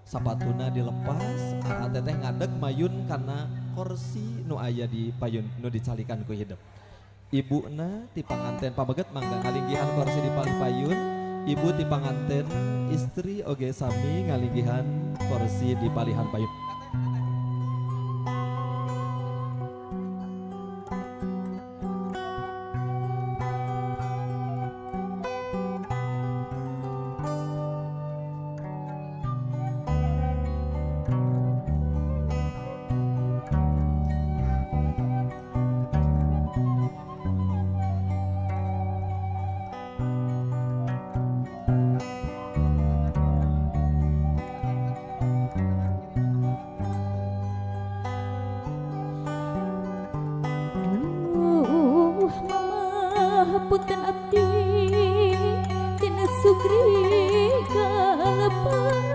Sapatuna dilepas, aa teteh ngadeg mayun kana kursi nu aya di payun nu dicalikan ku hidep. Ibuna ti panganten pameget mangga ngalinggihan kursi di palih payun. Ibu ti panganten istri oge sami ngalinggihan kursi di palihan payun. Punten abdi tina sugri kalepatan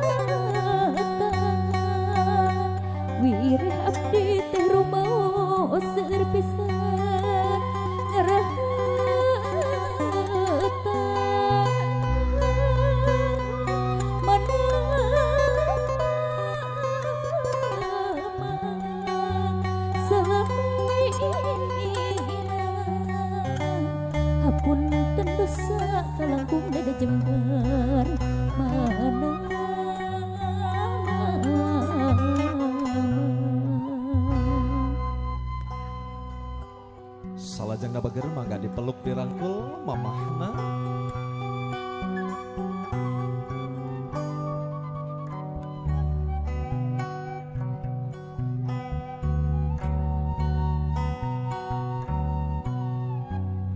wireh abdi teh rumaos seueur pisan ngaraheutan mana hapunten dosa kalangkung dada Jember mana. Salajengna bager mangga dipeluk dirangkul mamahna.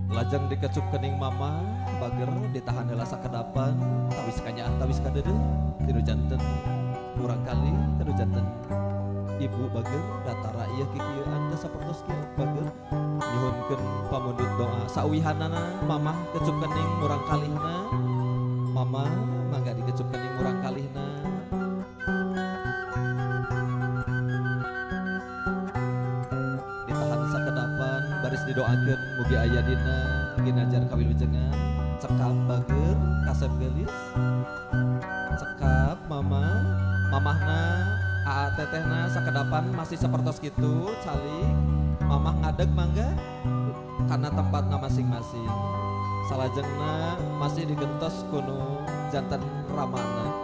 Lajeng dikecup kening mama bager ditahan heula sakedapan tawis kanyaah tawis kadeudeuh tinu janten murang kali tinu janten ibu bager datara ieu kikieuan teh sapertos kieu bager nyuhunkeun pamundut doa sauwihanana mamah kecup kening murang kalihna mama mangga dikecup kening murang kalihna. Ditahan sakedapan baris didoakeun mugi aya dina ginajar kawilujengan. Cekap bager kasep geulis cekap mama mamahna aa tetehna sakedapan masih sapertos kitu calik mamah ngadeg mangga karena tempatna masing-masing. Salajengna masih digentos kuno janten ramana.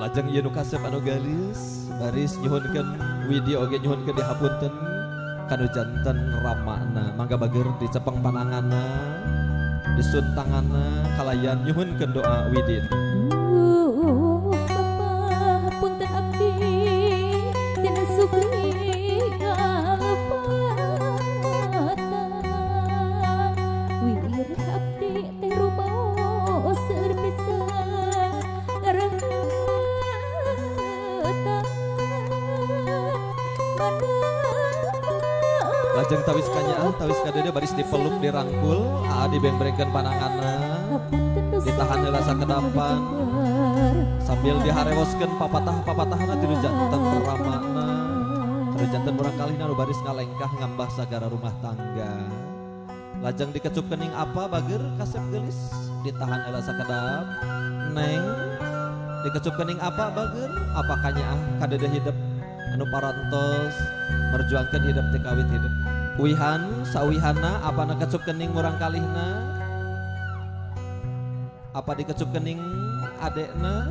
Lajeng ieu nu kasep anu geulis baris nyuhunkeun widi oge nyuhunkeun dihapunten kanu janten ramana. Mangga bager dicepeng pananganna disuntanganna kalayan nyuhunkeun doa widin. Bapa punten abdi tina sugri kalepatan wireh abdi teh rumaos seueur pisan ngaraheutan mana. Lajeng tawis kanyaah tawis kadeudeuh baris dipeluk dirangkul aa dibengbrengkeun pananganna ditahan heula sakedapan sambil diharewoskeun papatah-papatahna tinu janten ramana tinu janten murang kalihna nu baris ngalengkah ngambah sagara rumah tangga. Lajeng dikecup kening apa bager kasep geulis ditahan heula sakedap neng dikecup kening apa bager apa kanyaah kadeudeuh hidep anu parantos merjuangkeun hidep teh kawit hidep. Uihan sauihana apa na kecup kening murang kalihna apa dikecup kening adekna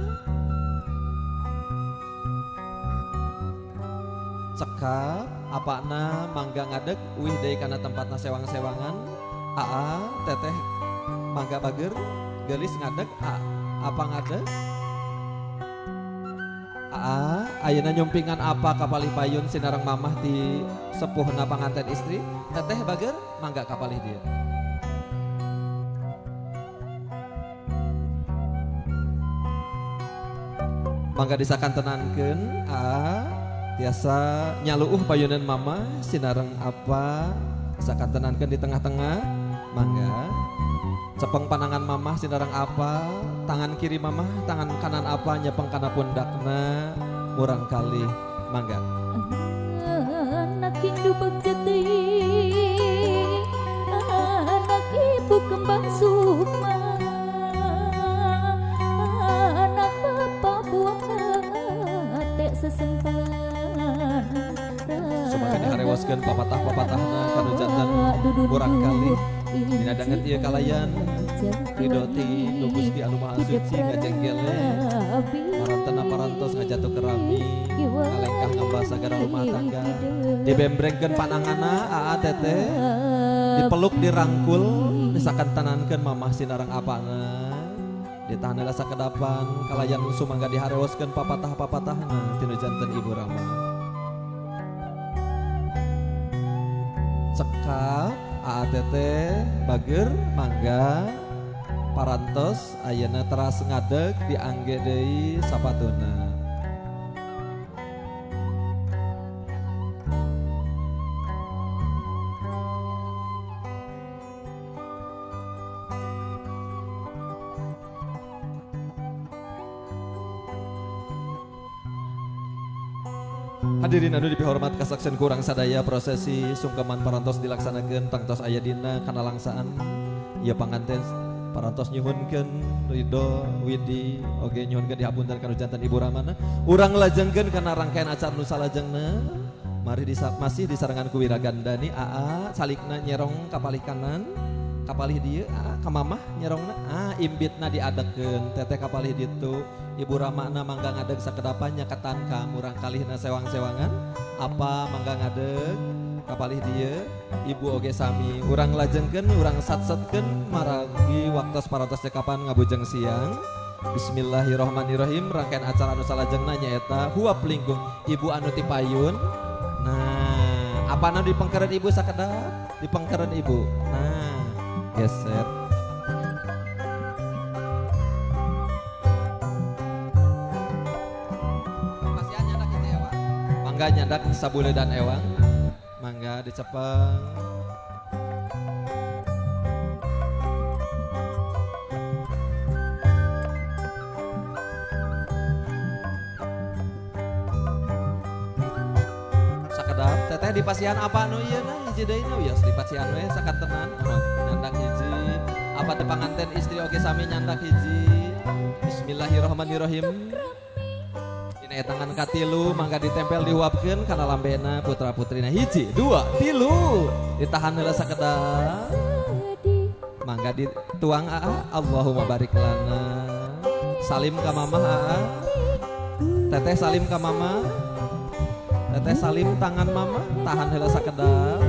cekap apana mangga ngadeg uih deui kana tempatna sewang-sewangan aa teteh mangga bager geulis ngadeg apa ngadeg aa ayeuna nyumpingan apa ka palih payun sinareng mamah ti sepuhna panganten istri teteh bager mangga ka palih dieu. Mangga disakantenankeun aa tiasa nyaluuh payunan mama sinareng apa sakantenankeun di tengah-tengah mangga cepeng panangan mamah sinareng apa tangan kiri mamah tangan kanan apa nyepeng kana pundakna murang kali mangga. Anak hindu bagja teuing Buang sukma anak bapak buang hate sesengkan. Sumangga diharewoskeun papatah-papatahna kanu janten murang kali dina danget ieu kalayan ridho ti nu Gusti anu Maha Suci ngajenggele marantena parantos ngajatuh kerami ngalengkah ngambah sagara rumah tangga dibembrengkeun pananganna aa teteh dipeluk dirangkul disakantanankeun mamah sinareng apana ditahan heula sakedapan kalayan sumangga diharewoskeun papatah-papatahna tinu janten Ibu Rama. Cekap aa teteh bager mangga parantos ayeuna teras ngadeg diangge deui sapatuna. Hadirin anu dipihormat kasaksen kurang sadaya prosesi sungkeman parantos dilaksanakeun tangtos aya dina kana langsaan ieu panganten parantos nyuhunkeun ridho widi oge nyuhunkeun dihapunten kanu janten Ibu Ramana. Urang lajengkeun kana rangkaian acara nu salajengna. Mari masih disarengan ku Wiragandani aa salikna nyerong kapalih kanan kapalih dieu aa ka mamah nyerongna aa imbitna diadekeun teteh kapalih ditu Ibu Ramana mangga ngadeg sakedapan nyaketan ka murang kalihna sewang-sewangan apa mangga ngadeg kapalih dieu ibu oge sami urang lajengkeun urang satsetkeun maragi waktos parantos cekapan ngabujeng siang. Bismillahirrahmanirrahim. Rangkaian acara anu salajengna nyaeta huap lingkung ibu anu ti payun. Nah apana di pengkeren ibu sakedap di pengkeren ibu. Nah geser. Mangga nyandak sabule dan ewang. Mangga dicepeng. Sakedap teteh di pasihan apa nu ieu na hiji deui na wios di pasihan we sakantenan nyandak hiji apa teh panganten istri oge sami nyandak hiji. Bismillahirrahmanirrahim. Dina tangan katilu mangga ditempel dihuapkeun kana lambena putra putrina hiji dua tilu ditahan heula sakedap mangga dituang aa Allahumma barik lana. Salim ka mamah aa teteh salim ka mama teteh salim tangan mama tahan heula sakedap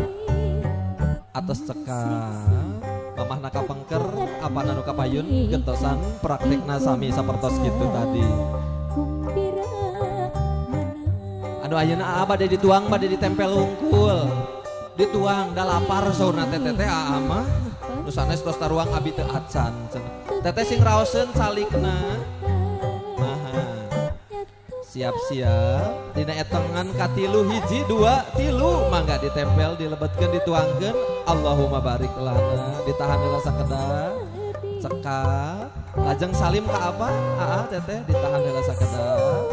atas cekap mamahna kapengker apana nu kapayun gentosan praktekna sami sapertos kitu tadi. Anu ayeuna aa bade dituang bade ditempel hungkul dituang da lapar saurna teteh teh aa mah nu sanes tos taruang abi teu acan teteh sing raoseun salikna. Maha siap-siap dina etengan katilu hiji dua tilu mangga ditempel dilebetkeun dituangkeun Allahumma barik lana ditahan heula sakedap cekap lajeng salim ka apa aa teteh ditahan heula sakedap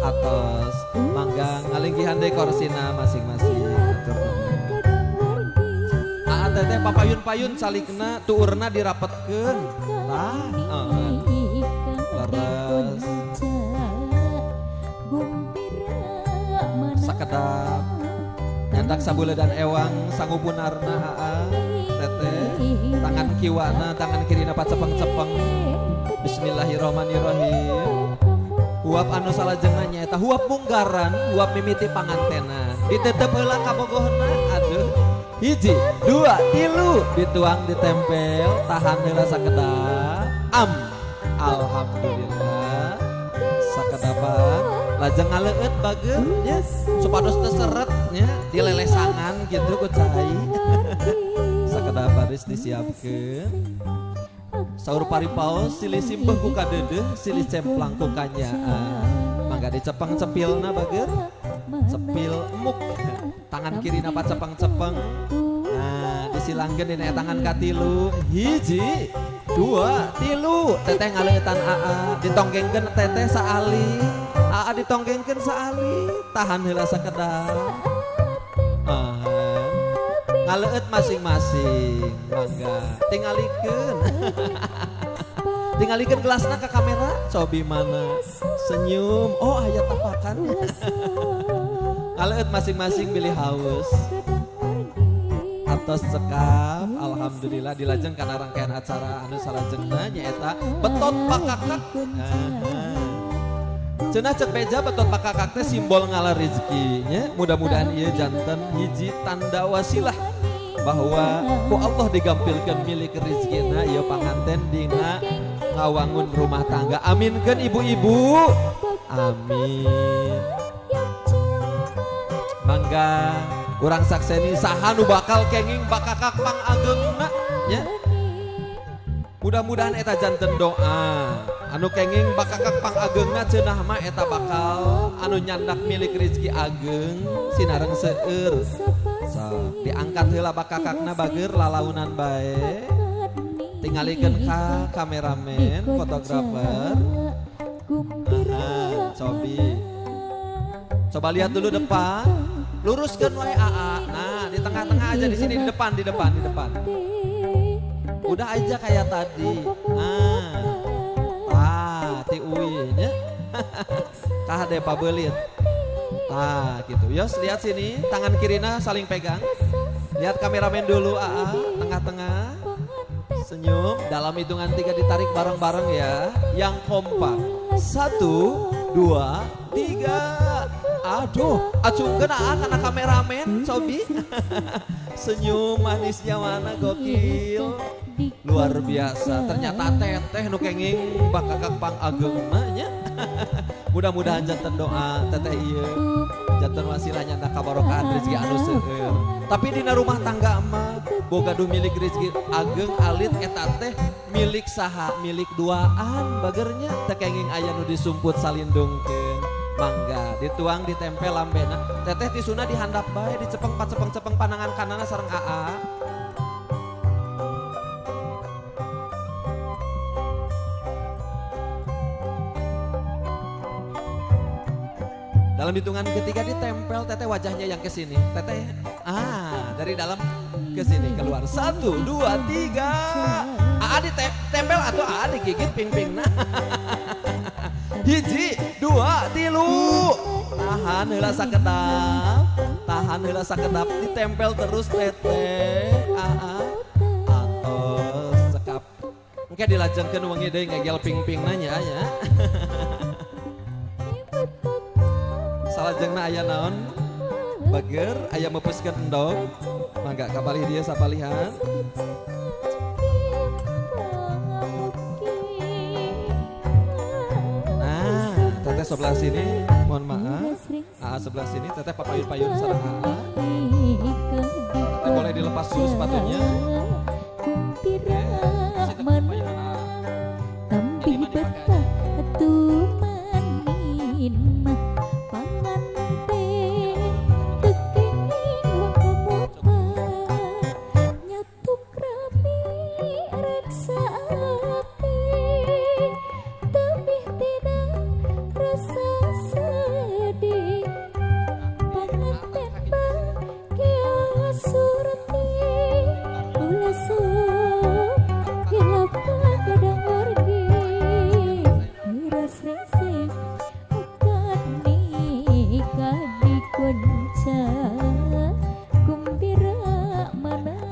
atos mangga ngalinggihan deui korsina masing-masing. Atur nuhun. Aa teteh papayun-payun salikna tuurna dirapetkeun tah leres sakedap nyandak sabule dan ewang sangupunarna aa teteh tangan kiwana tangan kirina pacepeng-cepeng. Bismillahirrahmanirrahim. Huap anu salajengna nyaeta huap munggaran huap mimiti pangantena ditetep heula kabogohna aduh hiji dua tilu dituang ditempel tahan heula sakedap am alhamdulillah sakedapan lajeng ngaleueut bager nya supados teu seret nya dilelesangan kitu ku cai sakedap baris disiapkeun. Saur paripaos silih simbeh ku kadeudeuh silih cemplang ku kanyaan mangga dicepeng cepilna bager cepil emuk tangan kirina pacepeng-cepeng. Nah disilangkeun dina tangan katilu hiji dua tilu teteh ngaleutan aa ditonggengkeun teteh saali aa ditonggengkeun saali tahan heula sakedap. Ngaleueut masing-masing. Mangga tingalikeun. Tingalikeun gelasna ke kamera. Cobi mana? Senyum. Oh, aya tapakan. Ngaleueut masing-masing bilih haus. Atos cekap, alhamdulillah dilajeng kana rangkaian acara anu salajengna nyaeta betot pakakak. Cenah cek beja betot pakakak teh simbol ngalar rezeki nya. Mudah-mudahan ieu janten hiji tanda wasilah bahwa ku Allah digampilkeun milik rezekina ieu panganten dina ngawangun rumah tangga. Aminkeun ibu-ibu. Amin. Mangga urang sakseni saha nu bakal kenging bakakak pangageungna nya. Mudah-mudahan eta janten doa anu kenging bakakak pangageungna cenah mah eta bakal anu nyandak milik rezeki ageng sinareng seueur. Sok diangkat heula bakakakna bager lalaunan bae. Tingalikeun ka kameramen, fotografer. Aha, cobi. Coba lihat dulu depan. Luruskan wae AA. Nah, di tengah-tengah aja di sini, di depan, di depan, di depan. Udah aja kayak tadi. Ah. Ah, ti uwi nya. Kah de pabelit. Tah, gitu. Yos, lihat sini, tangan kirina saling pegang. Lihat kameramen dulu AA, tengah-tengah. Senyum, dalam hitungan 3 ditarik bareng-bareng ya. Yang kompak. 1, 2, 3. Aduh, acungkeun AA kana kameramen, cobi. Senyum manisnya mana gokil. Luar biasa. Ternyata teteh nu kenging bakakak pangageungna nya. Mudah-mudahan janten doa teteh ieu janten wasilah nyanda kabarokahan rezeki anu seueur. Tapi dina rumah tangga mah boga duh milik rezeki ageng alit eta teh milik saha, milik duaan bagernya teu kenging aya nu disumput salindungkeun. Mangga dituang ditempel lambena. Teteh tisuna dihandap bae dicepeng pacepeng-cepeng panangan kanana sareng AA. Dalam hitungan ketiga ditempel teteh wajahnya yang ke sini. Teteh ah dari dalam ke sini keluar. 1, 2, 3. AA ditempel atau AA digigit ping-pingna. 1, 2, 3. Tahan heula sakedap. Tahan heula sakedap ditempel terus teteh. AA atos cekap. Engke dilajengkeun wengi deui ngegel ping-pingna nya nya. Salajengna aya naon? Bager aya meupeskeun endog. Mangga kapalih dieu sapalihan. Nah, teteh sebelah sini, mohon maaf. AA sebelah sini, teteh papayun-payun sareng AA. Teteh boleh dilepas dulu sepatunya. Oke, situ papayun AA. Ini mah dipakai aja.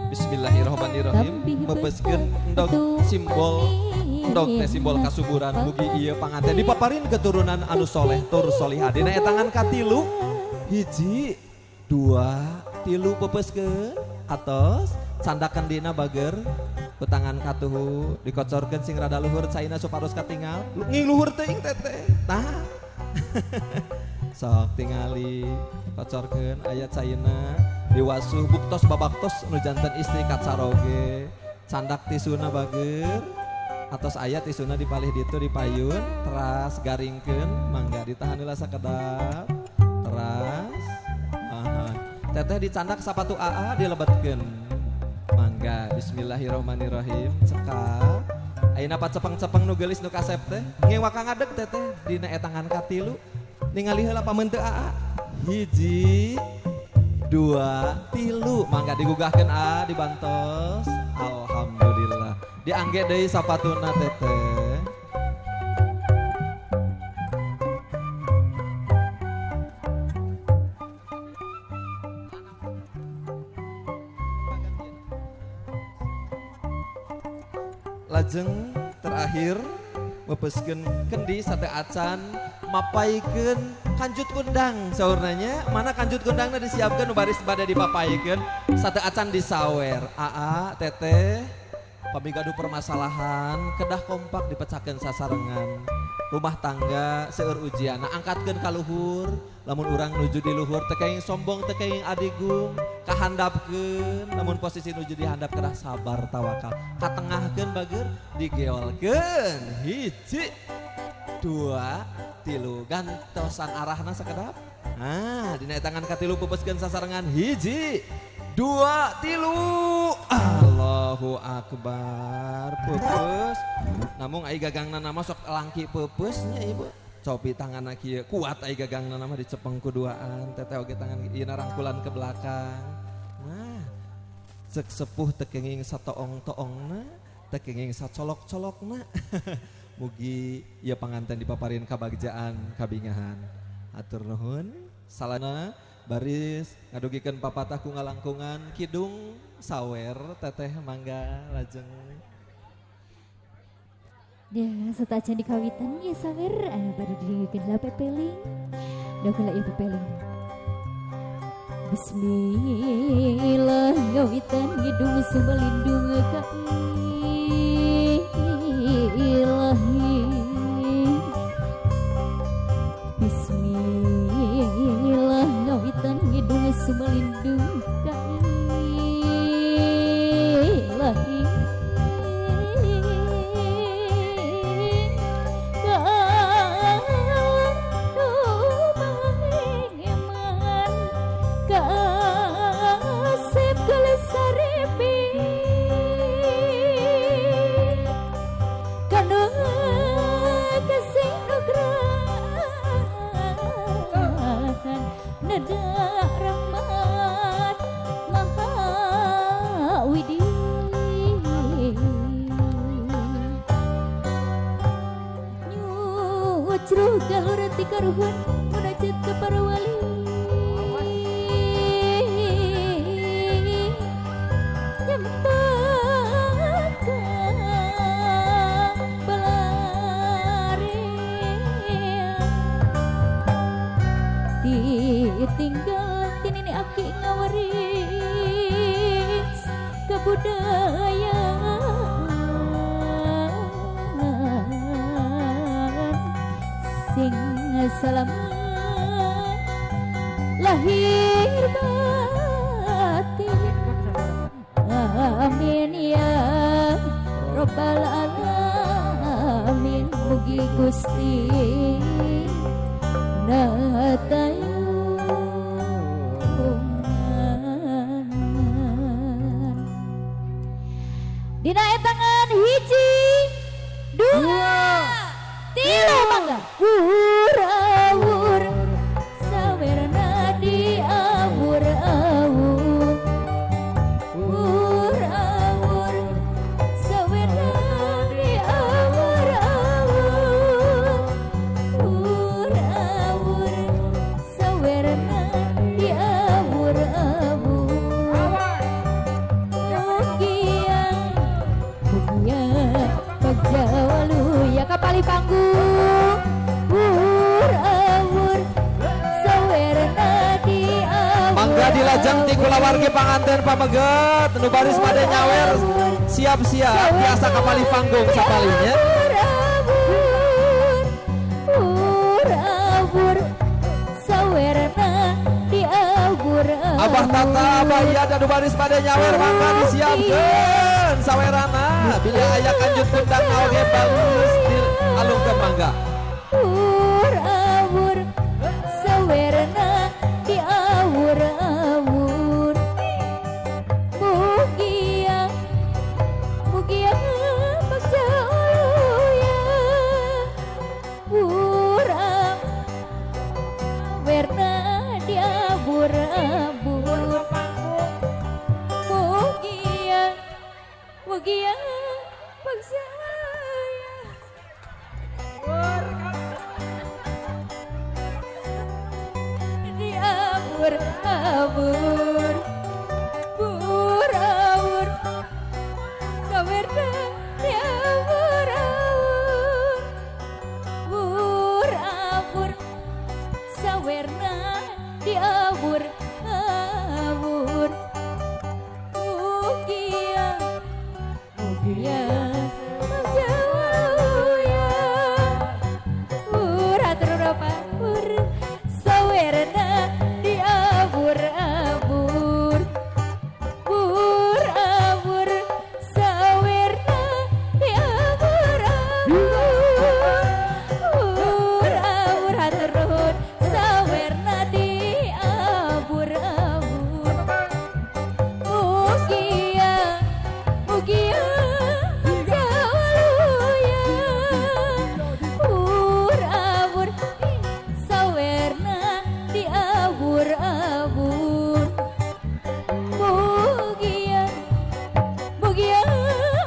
Bismillahirrahmanirrahim. Mepeskeun endog simbol endog teh simbol kasuburan mugi ieu panganten dipaparin keturunan anu soleh tur solihah. Dina etangan katilu 1, 2, 3 pepeskeun atos candakan dina bager ku tangan katuhu dikocorkeun sing rada luhur caina supados katingal ngiluhur teuing teteh. Tah. Sok tingali kocorkeun aya caina diwasuh buktos babaktos nu janten istri kacaroge candak tisuna bager atos aya tisuna dipalih ditu dipayun teras garingkeun mangga ditahan heula sakedap teras aha teteh dicandak sapatu AA dilebetkeun mangga bismillahirrahmanirrahim cekap ayeuna pacepeng-cepeng nu geulis nu kasep teh ngewa ka ngadeg teteh dina etangan katilu ningali heula pameunteuk AA 1, 2, 3. Mangga digugahkeun a dibantos. Alhamdulillah. Diangge deui sapatuna teteh. Lajeng terakhir mepeskeun kendi sate acan mapaikeun kanjut kundang saurnanya mana kanjut kundangna disiapkeun nu baris bade dipapaikeun sate acan disawer aa teteh pami gaduh permasalahan kedah kompak dipecahkeun sasarengan rumah tangga seueur ujianna angkatkeun ka luhur lamun urang nuju di luhur teu kenging sombong teu kenging adigung kahandapkeun lamun posisi nuju di handap kedah sabar tawakal katengahkeun bager digeolkeun 1, 2, 3 gantosan arahna sakedap nah dina tangan katilu pupuskeun sasarengan 1, 2, 3 Allahu akbar pupus namung ai gagangna nama sok langki pupusnya ibu copi tanganna kieu kuat ai gagangna nama dicepeng ku duaan teteh oge tangan ieu rangkulan ke belakang nah cek sepuh teu kenging satoong-toongna teu kenging sacolok-colokna mugi ieu panganten dipaparin kabagjaan kabingahan atur nuhun salana baris ngadugikeun papatah ku ngalangkungan kidung sawer teteh mangga lajeng. Ya, setajan di kawitan ya sawer bade didugikeun la pepeling. Daukeun la ieu pepeling. Bismillah ngawitan ngidung sumalindung ka ilahi. Bismillah ngawitan ngidung sumalindung ka ilahi. Karuhun munajat ke para wali nyempatkan belari ditinggal tinini aki ngawaris kebudayaan sing salaman lahir batin amin ya robbal alamin mugi Gusti natayungan dina etangan 1, 2, 3 mangga awur sawerna di awur-awur awur sawerna di awur-awur awur sawerna di awur-awur mugia mugia pagjawaluya kapali panggung mangga dilajeng ti kulawargi panganten pameget nu baris bade nyawer siap-siap biasa kapali panggung sapalinya Abah Tata Abah Iyad anu baris bade nyawer mangga disiapkeun sawerana bilih aya kanjut kundang oge bagus dialungkeun mangga awur sawerna di awur-awur mugia mugia pagjaluya pura werna di awur-awur Mugia bagja waluya. Diabur abur bur abur sawerna diabur abur bur abur sawerna diabur abur. Mugia mugia bagja waluya. Bur atur berapa bur sawerna diabur abur bur abur sawerna diabur abur bur abur hatur nuhun sawerna diabur abur. Mugia mugia bagja waluya. Bur abur sawerna diabur abur. Mugia mugia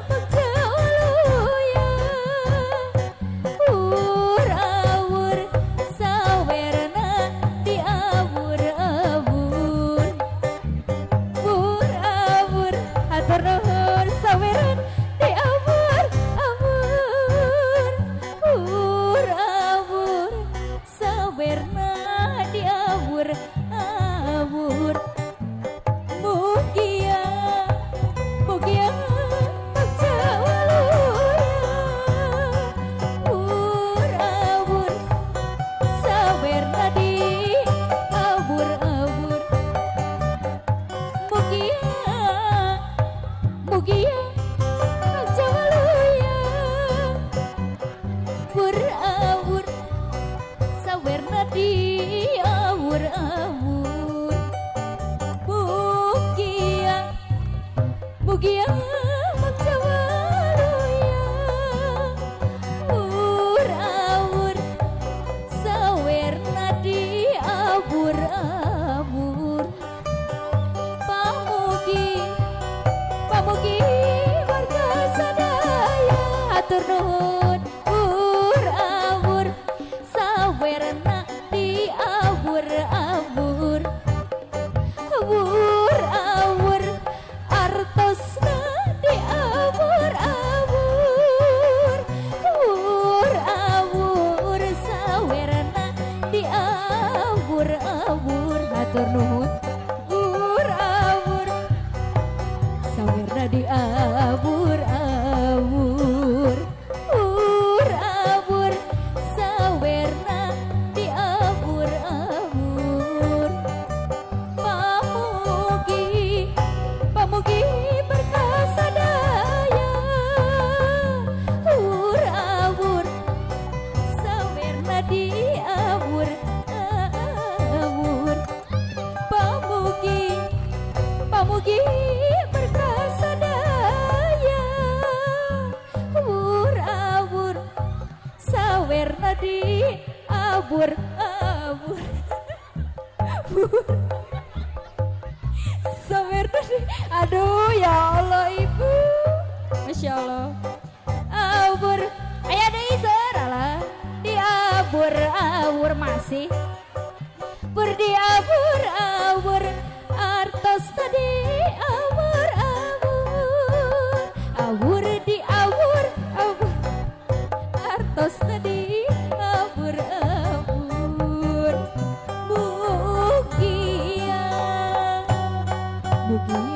bagja waluya. Bur abur sawerna diabur abur bur abur hatur nuhun saweran diabur abur bur abur sawerna diabur abur. Mugia mugia bagja waluya. Bur abur sawerna diabur abur. Mugia mugia bagja waluya. Bur abur sawerna diabur abur. Mugia mugia bagja waluya. Bur abur sawerna diabur abur. Pamugi pamugi warga sadaya hatur nuhun. Bur abur sawerna diabur abur bur abur artosna diabur abur bur abur sawerna diabur abur hatur nuhun. Bur abur sawerna diabur abur bur abur sawerna diabur abur. Pamugi pamugi berkah sadaya. Bur abur sawerna diabur abur. Pamugi pamugi berkah sadaya. Bur abur sawerna diabur abur bur sawerna di aduh ya Allah ibu Masya Allah abur aya deui seur alah diabur abur masih bur diabur abur artos tadi abur abur abur diabur abur artos tadi abur abur. Mugia mugia